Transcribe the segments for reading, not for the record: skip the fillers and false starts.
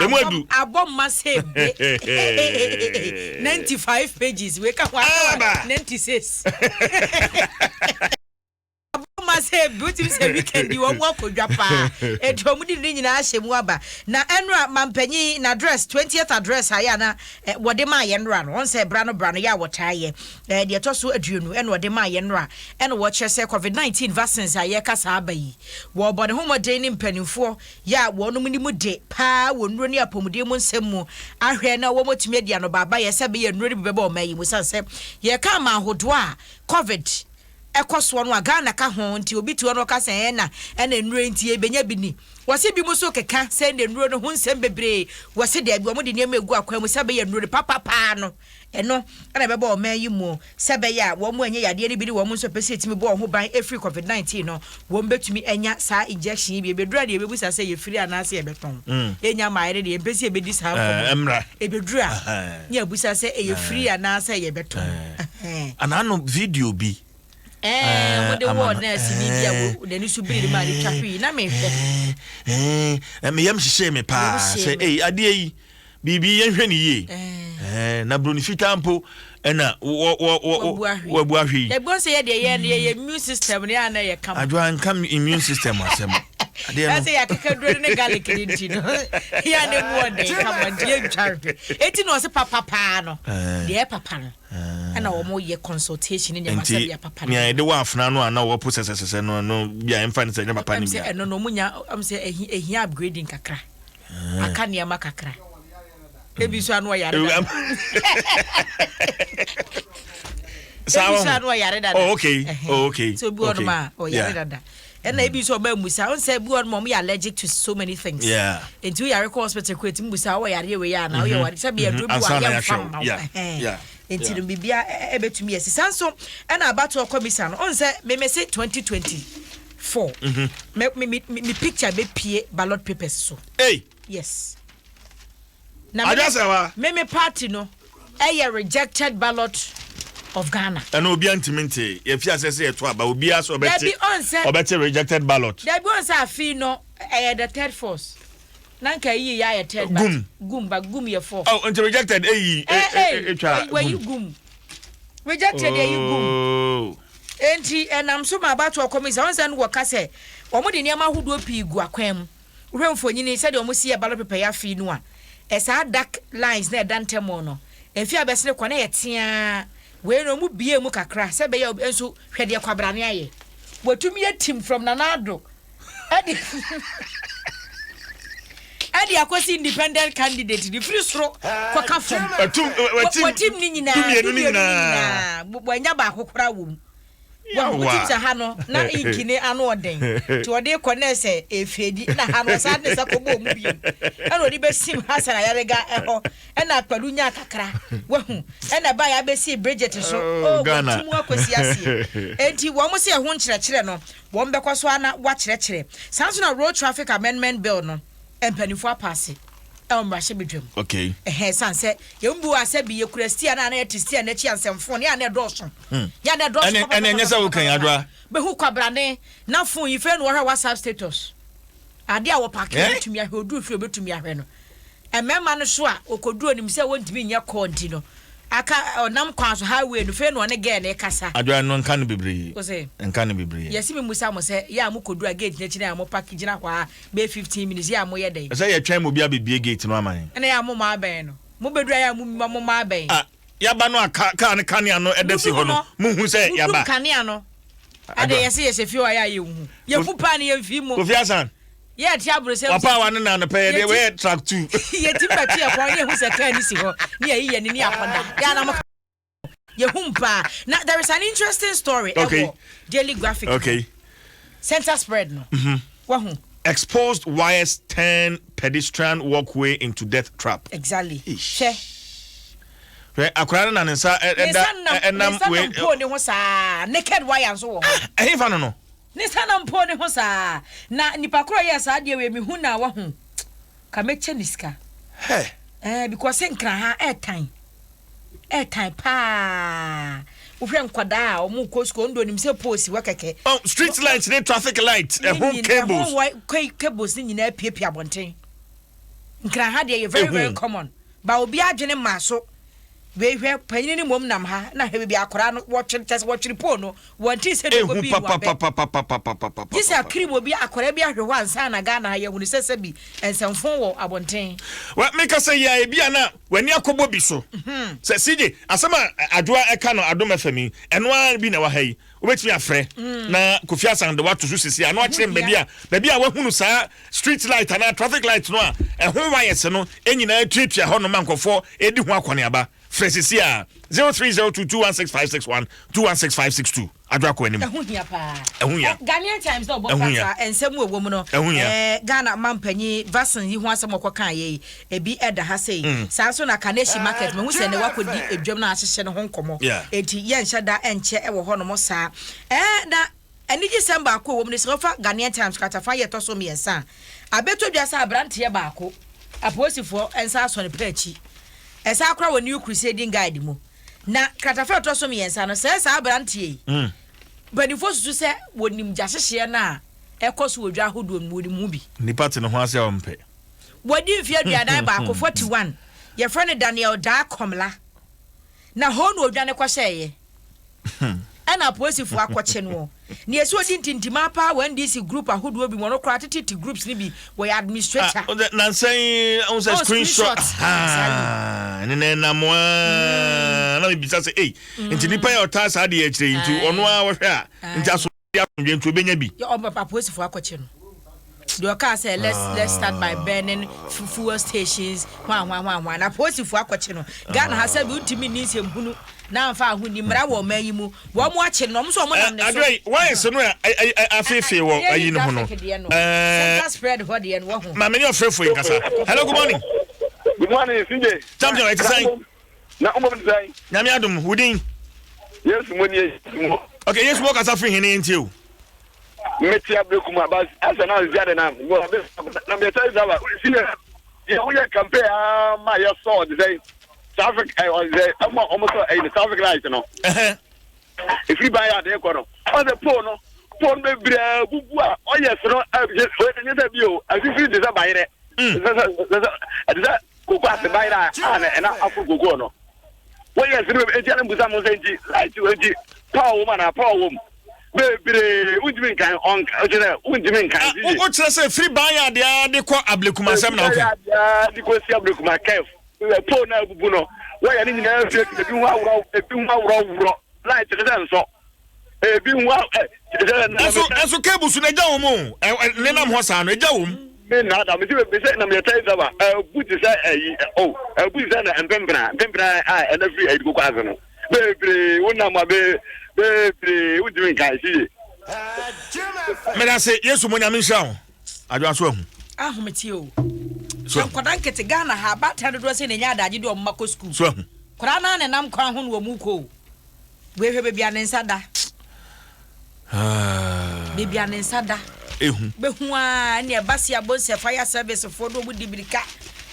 Emu adu. Abɔ mma sɛ be. 95 pages. Wei ka ho aka 96. Abɔ mma sɛ be wotumi sɛ weekend yi wɔn akɔdwa paa. Eti wɔn de ne nyinaa ahyɛ mu aba. Na ɛnora mampanyin na address 20th address a yɛ ana wɔde maa yɛn nora no. Wɔn sɛ bra no bra no yɛ a wɔtaa yɛ. Deɛ ɛtɔ so 20 ɛna wɔde maa yɛn nora. Ɛna wɔkyerɛ sɛ COVID-19 vaccines a yɛka saa aba yi. Wɔbɔ ne ho mmɔden ne mpanimfoɔ yɛ a wɔnom nim de paa wɔ nnuro ne apɔmuden mu nsɛm mu ahwɛ na wɔmɔtumi adi anobaaba yɛ sɛ bɛyɛ nnuro no bi bɛbɔ ɔman yi mu sane sɛ yɛka ama ahodoɔ a COVID ɛkɔ soɔ no a Ghana ka ho nti obi te hɔ no ɔka sɛ ɛna ɛna nnuro nti yɛbɛnya bi ni. Wɔse bi mu so keka sɛ ne nnuro no ho nsɛm bebree. Wɔse daabi, wɔn de nneɛma egu akwan mu sɛ bɛyɛ nnuro no papapaa no ɛno ɛna ɛbɛbɔ ɔman yi mu sɛ bɛyɛ a wɔn mu anya yadeɛ no bi ne wɔn nso pɛ sɛ ɛtumi bɔ wɔn ho ban ɛfiri COVID-19 no, wɔn bɛtumi anya saa injection yi bi. Ebɛduru a deɛ yɛbɛbusa sɛ yɛfiri anaasɛ yɛbɛtɔn. Yɛnya maa yɛde deɛ yɛmpɛ sɛ yɛbɛdi saa nkɔmmɔ. Mmra. Ebɛduru a ne yɛbusa sɛ ɛyɛ firi anaasɛ yɛbɛtɔn. Anaano video bi. Wɔde wɔɔ nɛɛse ni bi a n'ani so biri ma ne twa hwii na mehwɛ. Meyam hyehyɛ me paa sɛ ei adeɛ yi biribi yɛnhwɛ ne yie. Na buroni fitaa mpo ɛna wabu ahwɛ yi. Ebi sɛ yɛ deɛ yɛ no yɛyɛ immune system ne ana yɛ kama. Adwoa nka immune system asɛm. Adeɛ no. Ɛsɛ yɛ akeka duro ne garlic ne nti no yɛ ne mu ɔden kama nti yɛ ntwa hwɛ. Eti na ɔsɛ papa paa no deɛ papa no ɛna wɔn yɛ consultation ne nneɛma sɛ deɛ papa no. Nea yɛde wɔ afena no a na wɔpo sɛsɛsɛsɛ no no bi a ɛmfa ne sɛ ɛnyɛ papa no bi a. Ɛno no wɔn nya ɔmo sɛ ehia upgrading kakra. Aka nneɛma kakra. Ebi nso ano ɔyare dada. Ebi nso ano ɔyare dada. Oh okay. Oh okay. So ebi wɔ nom a ɔyare dada. Ɛna ebi nso ɔmo amusa. Ɔn sɛ ebi wɔ nom a ɔmo yɛ allergic to so many things. Nti woyare kɔ hospital kɔ etimi busa ɔwɔ yareɛ wei ana ɔyɛ wɔ sɛ bi aduro bi wɔ a yɛmfa mma wo. Nti no bibia ɛbɛtumi yɛ sisa nso ɛna abatoɔ kɔmisa no ɔn sɛ meme se 2024 me me me me picture bɛpie ballot papers so. Hey. Yes. Na me me party no ɛyɛ rejected ballot of Ghana. Ɛna obi antimi nte yɛfi asɛ sɛ yɛto aba obi asɛ ɔbɛte ɔbɛte rejected ballot. Dabi ɔn sɛ afi no ɛyɛ the third force. Na nka eyi yɛ ayɛ third but gum gum but gum yɛ fourth. Oh nti rejected eyi etwa gum. Gum rejected eyi gum. Enti ɛnam so ma abatoɔ kɔmisa ɔn sɛ no wɔka sɛ wɔn de nneɛma ahodoɔ pii gu akwan mu. Wohwɛ mfonini sɛdeɛ wɔn si yɛ ballot paper yi afei no a, ɛsaa dark lines na ɛda ntam no, mfe a bɛsene kɔ na ɛyɛ teaa. Wei no wɔn bue mu kakra sɛ ɛbɛyɛ a nso hwɛ deɛ kwabrane ayɛ. Watumi atim from Nana Addo ɛde ɛde akɔsi independent candidate de firi soro kɔka fam. Watim ne nyinaa, 12 ne nyinaa, wanya baako koraa wɔ mu. Wotim sɛ ha no na inki ne ano ɔden nti ɔde kɔ na ɛsɛ efeedi na ha no ɔsan de ne nsa kɔbɔɔ mu bio ɛna ɔde bɛsim Hassan Ayariga ɛhɔ ɛna Akpadu nyaa kakra wahu ɛna ɛbaeɛ abɛsi Bridget so oh wɔtu mu akɔsi aseɛ enti wɔn sɛ ɛho nkyerɛkyerɛ no wɔn bɛkɔ so ana wakyerɛkyerɛ saa nso na road traffic amendment bill no mpanimfoɔ apaase ɛwɔ mmarahyɛbadwam. Okay. Ɛhɛn san sɛ yɛn mu bi wɔ asɛ bi yɛkura stia no a na yɛte stia no akyi ansɛmfo no yɛ a na ɛdɔɔso. Hmm. Yɛ a na ɛdɔɔso. Ɛne ɛne ɛnyɛ sɛ wokan adwa. Bɛhu kwabrane na phone yi fɛ no wɔhwɛ WhatsApp status. Ade a wɔpake eh? obetumi ahwɛ oduru fie obetumi ahwɛ no. Mmarima no so a okoduru onim sɛ wɔntumi nyɛ call nti no aka ɔnam kwan so highway no fɛ no ɔne girl no kasa. Adwa no nka no bebree. Ose. Nka no bebree. Yɛsi mi musa mo sɛ yɛ a mo koduru a gate n'akyi na yɛ a mo park gyina hɔ a bɛyɛ 15 minutes yɛ a moyɛ dɛn. Ɛsɛ yɛtwɛn ma obi abɛbie gate no ama yɛn. Ɛna yɛ a mo ma abɛn no. Mo bɛduru a yɛ a mo mo ma abɛn. Ah, yaba no a kaa kaa no kanea no ɛda si hɔ no, mo hu sɛ yaba. Mo dum kanea no. Ɛde yɛsɛ yɛhyɛ fie hɔ a yɛ a yɛnhu. Yɛhu paa no yɛmfi mu. Kofi Asan. Yɛ ɛte abrosɛm. Wapa awa no na anɔpɛ yɛ deɛ wɔyɛ track two. Yɛtim bɛto yɛ kɔn ne yɛhu sɛ kaa no si hɔ ne yɛyi yɛn ani ne yɛakɔda. Yɛ a na mo Yɛhum paa. Na there is an interesting story okay. ɛwɔ Daily Graphic. Okay. Center spread no. Wahu. Exposed wires turn pedestrian walkway into death trap. Exactly. Hwɛ. Hwɛ akwadaa no na ne nsa ɛda ɛnam wei. Ne nsa nam pole ne ho saa. Naked wire nso wɔ hɔ. Ɛhe fa no no. Ne nsa nam pole ne ho saa. Na nipa koro yɛ saa deɛ wei mehu na wahu. Ka mɛkyɛ ne sika. Hɛ. Ɛɛ because nkran ha ɛɛtan. Ɛtan paa. Wohwɛ nkwadaa a wɔn kɔ sukuu, wɔn de onim sɛ pole si hɔ kɛkɛ. Oh, street light ne traffic light, ɛho cables. Ɛho cables ne nyinaa piapia abɔnten. Nkran ha deɛ yɛ very very Ehu. common. Ba obi adwene ma so. Wei hwɛ panyini no mmom nam ha na hwɛ baabi akwadaa no wɔtwere kyɛ sɛ wɔtwere pole no wɔn ti sɛ Ehu dogo bi wɔ abɛ. papapapapapapapapa. Gye sɛ akiri mu obi akwadaa bi ahwɛ hɔ ansa na Ghana ha yɛhunu sɛ sɛbi nsɛmfo wɔ abɔnten. Wa meka sɛ yɛ a ebi a na w'ani akɔbɔ bi so. Sɛ CJ asɛm a Adwoa ɛka no Adom FM yi ɛno ara bi na ɛwɔ ha yi. Wobɛtumi afrɛ na Kofi Asan de wato so sisi a na wakyerɛ me baabi a baabi a wahunu saa street light anaa traffic light no a ɛho wires no nyinaa tuatua hɔ nom a nkurɔfoɔ ɛdi ho akɔneaba. Frɛ sisi a 0302 216561 216562. Adwoa kɔ anim. Ɛho hia paa. Ɛho hia. Ghanaian Times na ɔbɔ Ɛho hia. krataa nsɛm a ɛwɔ mu no. Ɛho hia. Ghana mampanyin vaccine yi ho asɛm a ɔkɔkaeɛ yi, ebi ɛda ha sei. Saa nso na Kaneshie Market, mahu sɛ nnɛ wakɔdi edwam no a ahyehyɛ no ho nkɔmmɔ. Enti yɛnhyɛ da nkyɛ wɔ hɔnom saa. Na anigyesɛm baako a ɛwɔ mu ne sɛ wofa Ghanaian Times kratafa yi a ɛtɔ so mmiɛnsa a, abɛtɔ dwa sɛ aberanteɛ baako, apolisifoɔ nsa asɔ ne pɛ akyi. Ɛsan koraa wɔ New Crusading Guide mu. Na kratafa a ɛtɔ so mmiɛnsa no, sɛ saa aberanteɛ yi, mpanimfoɔ susu sɛ wɔnim gyahyehyeɛ no a ɛkɔ so wɔ dwa ahodoɔ no mu, wɔnim ho bi. Nnipa te ne ho ase a wɔmpɛ. Wadi mfeɛ 41, 41. Yɛfrɛ no Daniel Daa Komla. Na hɔ na ɔdwane kɔhyɛeɛ. Ɛna apolisifoɔ akɔkye noɔ. Nea ɛsɛ ɔdi ntintimaa paa wɔ NDC group ahodoɔ bi mu, ɔno koraa tetete groups no bi, wɔyɛ administrator. Ah, nansa yi, ɔhu sɛ Oh, screenshot, screenshot. ahaa, ne na ɛnam aa, na mebisa sɛ, ei, nti nipa yi a ɔtaa saa adeɛ akyire yi, nti ɔno ara wɔhwɛ a, nti aso asomdwe nti obɛnya bi. Yɛ ɔmo apolisifoɔ akɔkye no. Deɛ ɔkaa sɛ let's start by burning fuel stations hwan hwan hwan hwan na apolisifoɔ akɔkye no. Ghana ha sɛ bi wontumi nni nsɛmhunu na amfa ahoni mmara wɔ ɔman yi mu. Wɔn mo akye no na wɔn nso wɔn nam ne so. Adwai yi wires no a afeefee wɔ ayi no ho no. Traffic deɛ no. Center spread hɔ deɛ no wɔ ho. Maame ne ɔfrɛfo yi nkasa. Hello, good morning. Good morning, CJ. Champion, ɛte sɛn? Na wo mmom te sɛn? Nyame adom, wo din? Yesu mo nie, Yesu mo. Okay, Yesu mo kasa firi hene nti o? Mete Ablekuma, ba asɛ na nsi ade na na meyɛ taxi driver. Si yɛ yɛ ho yɛ campaign aa ma yɛ sɔ ɔde sɛ traffic ɛ ɔde sɛ ɛmo ɔmo sɔ ɛyi no traffic light no. Efiri ban yɛ ade kɔ no. Ɔsɛ pole no pole no bebree bubu a ɔyɛ so no ɛ ɛ nyɛ sɛ bi o afifiri te sɛ bayerɛ. Sɛ sɛ sɛ ɛte sɛ Koko ase bayera a na ɛna aforo koko no. Wɔyɛ nsɛm bebree enti ana mbusa mo sɛ nti light nti power wɔ mu anaa power wɔ mu bebree wontumi nkan ɔnka kyerɛ wontumi nkan. Ah, wo kyerɛ sɛ firi ban yɛ adeɛ de kɔ ablekuma asɛm na ɔka. Adeɛ de kɔ si ablekuma kɛf pole na abubu no wɔyɛ ne nyinaa fi ebi ho aworɔ ebi ho aworɔworɔ light ne sɛ nsɔ ebi ho ɛ sɛ. Ɛso ɛso cable so na egya wɔm o ɛ nenam hɔ saa no egya wɔm. Me na da me se me sɛ na me yɛ taxi driver ɛbu te sɛ ɛyi o ɛbu te sɛ na mpempena mpempena a ɛna firi ɛyi koko ase no bebree wo nam a be bebree wo ntumi nka ɛsi ye. Meda se Yesu mo nyame nhyira wo adwoa so ahu. Ahometeɛ o. So nkwadaa nkete Ghana ha abaatan dodoɔ sɛ na ɛnya adagye de wɔn mma kɔ sukuu. So ahu. Kwadaa naa na ɛnam kwan ho na wɔn kɔ o. Wei hwɛ baabi a ne nsa da. Baabi a ne nsa da. Ehu. Bɛhu a ɛne ɛba se abɔ nsɛ fire service foɔ na wɔn di mirika.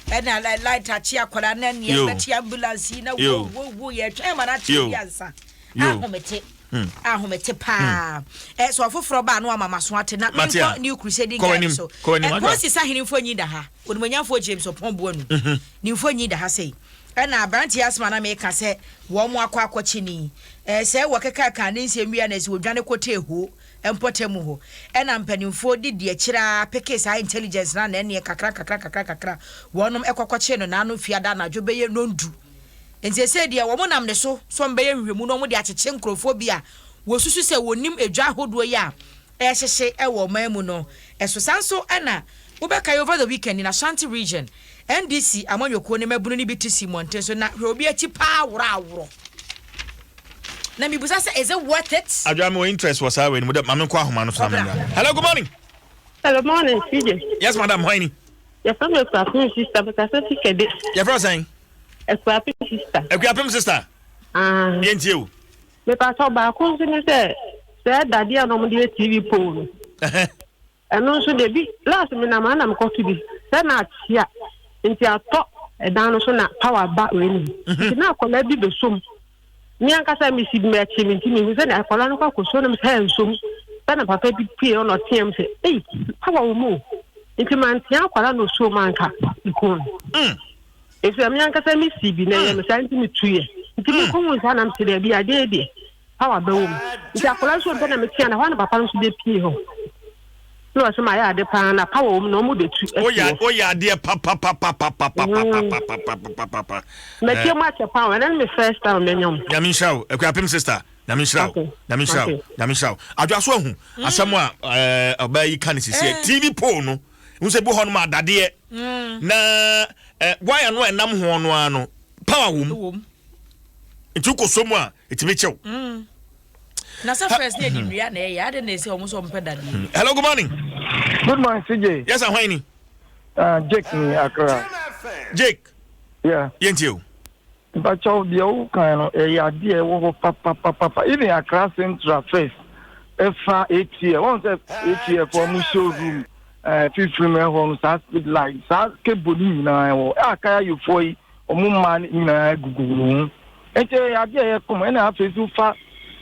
Ɛna light akye akwadaa na ɛne ɛbɛkye ambulance yi na wo wo wo yɛtwɛn ma no akye bi ansa. Ahomete. Hmm. Ahomete paa. Hmm. Ɛ so ɔfoforɔ baa no ama maso ate na menkɔ New Crusading Guide so. Ɛ Polisi sahene mfonyin da ha. Onimonyamfoɔ James Ɔpɔn Boanu. Mhm. Ne mfonyin da ha sei. Ɛna aberanteɛ asɛm a na meka sɛ wɔn akɔ akɔkye no yi, ɛɛ sɛ wɔkekakaa ne nsɛm wie a na ɛsɛ wɔdwane kɔtee Ho mpɔtam hɔ. Ɛna mpanimfoɔ de di akyire ara pekee saa intelligence no a na ɛneɛ kakra nkakra nkakra nkakra wɔnom kɔ kɔkyee no naano fiada anadwo bɛyɛ nondu. Nti seesei deɛ wɔn nam ne so sɛ wɔn bɛyɛ nhwehwɛmu na wɔn de akyekye nkorɔfoɔ bi a wɔsusu sɛ wɔnim edwa ahodoɔ yi a ɛrehyehye wɔ ɔman mu no so. Saa nso na wobɛkae over the weekend in Ashanti region, NDC amanyɔkuo no mmabunu no bi te sii mmɔnten so na hwɛ obi akyi paa worɔ aworɔ. Na mebisa sɛ is it worth it? Adwoa mewɔ interest wɔ saa wei no mu dɛ ma menkɔ ahoma no so na memmra. Hello, good morning. Hello, morning, CJ. Yes, madam, hwan ni? Yɛfrɛ me Akuapem sister, mekasa fi Kɛde. Yɛfrɛ wo sɛn? Akuapem sister. Akuapem sister. Ah. Yɛntie o. Mepakyɛw baako nso ne sɛ sɛ dadeɛ a na wɔde yɛ TV pole no. Ɛno nso de bi last me nam ana mekɔto bi sɛ na akyea nti atɔ ɛdan no so na power ba wei no mu. Mhm. Nti na akwadaa bi bɛsom. Me ankasa mesi m'akyi me nti mehu sɛ na akwadaa no kɔ akɔso na mesɛ nsom. Sɛ na papa bi pue ɔna ɔteam sɛ ei power wɔ mu o. Nti mantea akwadaa na osuo mu anka mekuu no. Efisɛ me ankasa me si bi na ɛyɛ me saa nti metuiɛ. Nti mekɔhuu saa na mese daabi adeɛ yi deɛ power bɛwɔ mu. Nti akwadaa nso mpɛ na metea no hɔ a na papa no nso bɛpie hɔ. Na ɔse mayɛ ade paa na power wɔ mu na ɔmo bɛtu afi hɔ. Woyɛ adeɛ papapapapapapapapapapapa. Matie mu akyɛ paa o, ɛnɛ ne me first time manya mo. Nyame nhyira wo Akuapem sister. Nyame nhyira wo. Nyame nhyira wo. Nyame nhyira wo. Adwoa so ahu asɛm a ɔbaa yi ka no sisi mm. TV pole no. Hu sɛ bi hɔ nom adadeɛ. Mm. Na wire no a ɛnam ho no ara no power wɔ mu. Nti wokɔ so mu a ɛtumi kyew. Mm. Na sɛ first ne yɛde nnua na ɛyɛ ade na ɛsɛ ɔmo sɛ ɔmo pɛ dadeɛ. Hello, good morning. Good morning, CJ. Yes, ahwan ni. Jake ni Accra. Jake. Yeah. Yɛntie o. Mpakyɛw deɛ wo kan no ɛyɛ adeɛ ɛwɔ hɔ papapapa even Accra Central first ɛfa ATL wɔn sɛ ATL fo ɔmo show room ɛɛ fifiri mu ɛhɔ no saa speed light saa cable no nyinaa ɛwɔ ɛ akaya yofoɔ yi ɔmo mmaa no nyinaa gugu wɔn ho nti ɛyɛ adeɛ ɛyɛ kɔm ɛna afei so fa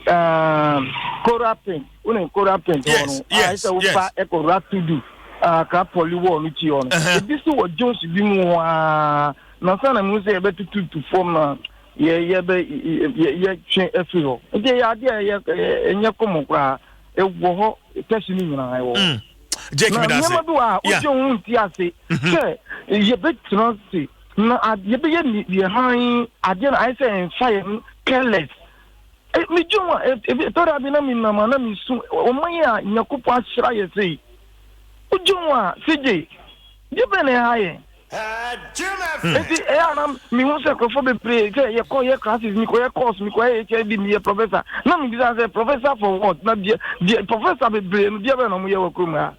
ɛɛ kora paint wɔn kora paint hɔ no a ɛsɛ wofa ɛkɔ ratudu Accra poly wall no kyi hɔ no ebi so wɔ Jones bi mu hɔ aa. Na ansa na mehu sɛ yɛbɛtututu fam na yɛ yɛbɛ yɛ yɛtwe afiri hɔ nti ɛyɛ adeɛ a ɛyɛ ɛnyɛ kɔmɔ koraa ɛwɔ hɔ tɛsi no nyinaa ɛwɔ hɔ. Mm. Jake na mi da ase. nneɛma bi wɔ a Yeah. wogye wo ho nti ase Mhm. sɛ yɛbɛtena ase na ad- yɛbɛyɛ ne yɛ hann adeɛ no ayɛ sɛ ɛmfa yɛn ho careless Eh, megye ho a ebi ɛtɔ da bi na menam a na mesu ɔman yi a Nyankopɔn ahyira yɛ sei wogye ho a sigye deɛ bɛn na ɛha yɛn Enti ɛyɛ a na mehu sɛ nkurɔfoɔ bebree sɛ yɛkɔ yɛ classes mekɔyɛ course mekɔyɛ HLD meyɛ professor na mebisa sɛ professor for what na deɛ deɛ professor bebree no deɛ bɛn na wɔyɛ wɔ kurom ha.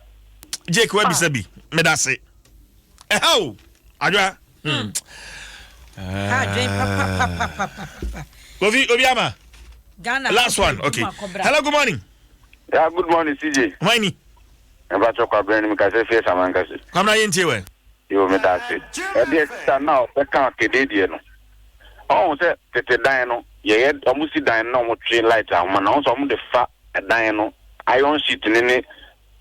Jake wabisa bi meda ase ɛha o adwoa. Hmm. Ha adwen papapapapapa. Kofi obi ama. Ghana last one okay. Hello good morning. Yeah good morning CJ. Why ni? Mpatsɔ Kwabena ni mekasa fie Samankɛse. Kwabena yɛntie wɛ. Yoo medase. Ɛdeɛ sista no a ɔbɛka kede deɛ no ɔhu sɛ tete dan no yɛyɛ ɔmo si dan no na ɔmo twe light ahoma no ɔhu sɛ ɔmo de fa dan no iron sheet no ne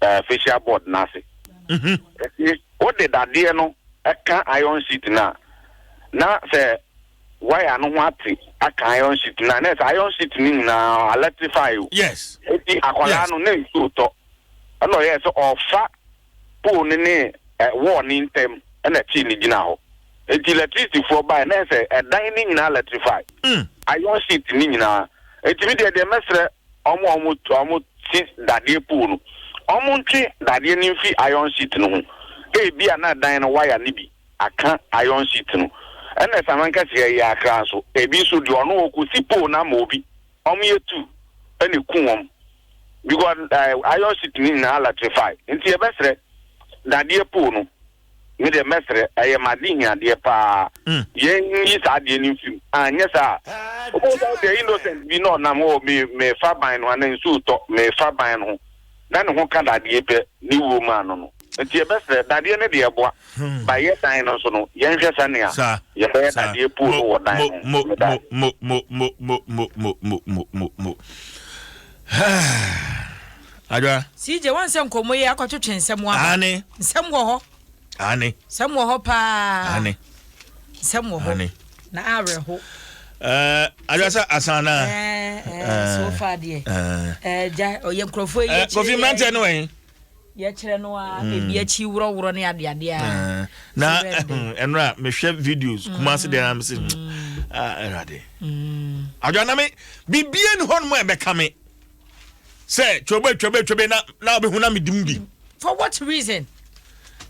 ɛɛ facial board no ase. Ɛti wode dadeɛ no ɛka iron sheet no a na sɛ wire no ho ate aka iron sheet no a na ɛsɛ iron sheet no nyinaa electrify o. Yes. Eti akwadaa no na nsuo tɔ. Ɛna ɔyɛɛ sɛ ɔfa pole no ne wall no ntam ɛna kyii no gyina hɔ. Enti electricity foɔ baeɛ na ɛsɛ ɛdan no nyinaa electrify. Iron sheet no nyinaa. Enti me deɛ deɛ mɛsrɛ wɔn a wɔn wɔn si dadeɛ pole no, wɔn ntwe dadeɛ no mfi iron sheet no ho. Ebia na dan no wire no bi aka iron sheet no. Ɛna Saman kɛseɛ yi ara koraa nso, ebi nso deɛ ɔno ɔkɔsi pole no ama obi. Wɔn yɛ tu ɛna eku wɔn because ɛɛ eh, iron sheet ne nyinaa electrify nti yɛbɛsrɛ dadeɛ pole no me deɛ mɛsrɛ ɛyɛ ma de hiadeɛ paa mm. yɛn yi saa adeɛ no mfim anyɛ saa wobɛhu sɛ deɛ innocent bi na ɔnam hɔ me mefa ban no ana nsuo tɔ mefa ban no ho na ne ho ka dadeɛ pɛ ne wuo mu ano no nti yɛbɛsrɛ dadeɛ no deɛ ɛboa hmm. ba yɛ dan no nso no yɛnhwɛ sɛnea yɛbɛyɛ dadeɛ pool no wɔ dan no mo mo mo mo mo mo mo mo mo mo mo adwa. CJ wɔn sɛ nkɔmɔ yi akɔtwetwe nsɛm aba. Ane. Nsɛm wɔ hɔ. Ane. Nsɛm wɔ hɔ paa. Ane. Nsɛm wɔ hɔ. Ane. Na awerɛho. Eh, adwa sɛ asan na. Eh, eh, so far deɛ. Eh, eh gya ɔyɛ nkurɔfoɔ yi. Eh, Kofi mmeranteɛ no wɛn. Yɛkyerɛ no a mm. ebi akyi worɔworɔ ne adeadeɛ a. Eh, na ɛnora mehwɛ videos mm. Kumasi deɛ na mese mm. ah, ɛwurade. Adwa na me bibie ni hɔ nom a ɛbɛka me sɛ twobe twobe twobe na na ɔbɛhu na medim bi. For what reason?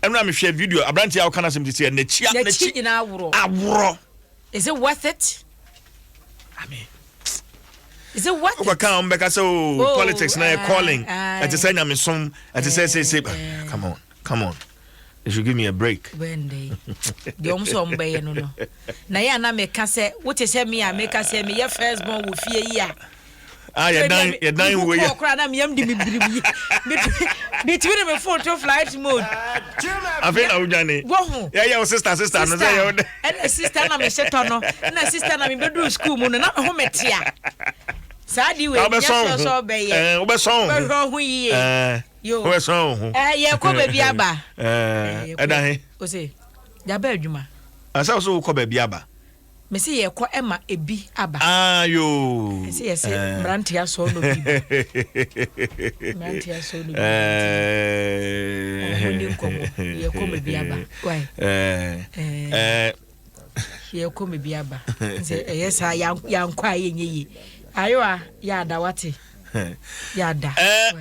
Ɛnora mehwɛ video aberanteɛ a ɔka no asɛm te sɛ n'akyi n'akyi nyinaa aworɔ. Aworɔ. Is it worth it? I mean, is it worth it? Wokɔ kan wɔn bɛka sɛ oh, oh politics na yɛ ah, calling. Ah. Ɛte sɛ nyamesom. Ɛte sɛ sɛ sɛ. Eh. Come on, come on. They should give me a break. Bɛnde. Deɛ wɔn sɛ wɔn bɛyɛ no no. Na yɛ ana meka sɛ wote sɛ me a meka sɛ meyɛ first born wɔ fie yi a. Ah, yɛ dan yɛ dan wo yɛ. Kɔkora na meyam di me birim yi. Metumi de me phone to flight mode. Afei na wodwane. Wohu. Yɛ yɛ wo sister sister no sɛ yɛ wo dɛ. Ɛna sister na mehyɛ tɔ no. Ɛna sister na mebɛduru school mu no na me ho metea. Saa di wei nyɛ sɛ sɛ ɔbɛyɛ. Wobɛsɔn ho. Wobɛhwɛ ho yie. Yo. Wobɛsɔn wo ho. Eh, yɛkɔ baabi aba. Eh, ɛda he? Ose, yaba adwuma. Asɛ wo so wokɔ baabi aba? Mese yɛkɔ ɛma ebi aba. Ah, yoo. Ɛsɛ yɛsɛ mmerante asɔɔ no bi ba. Mmerante asɔɔ no bi ba. Ɔmo ni nkɔmɔ. Yɛkɔ ma bi aba. Why? Eh. Yɛkɔ ma bi aba. Sɛ ɛyɛ saa yankɔ a yɛnyɛ yie. Ayowa yɛ ada wate. Yɛ ada. Eh.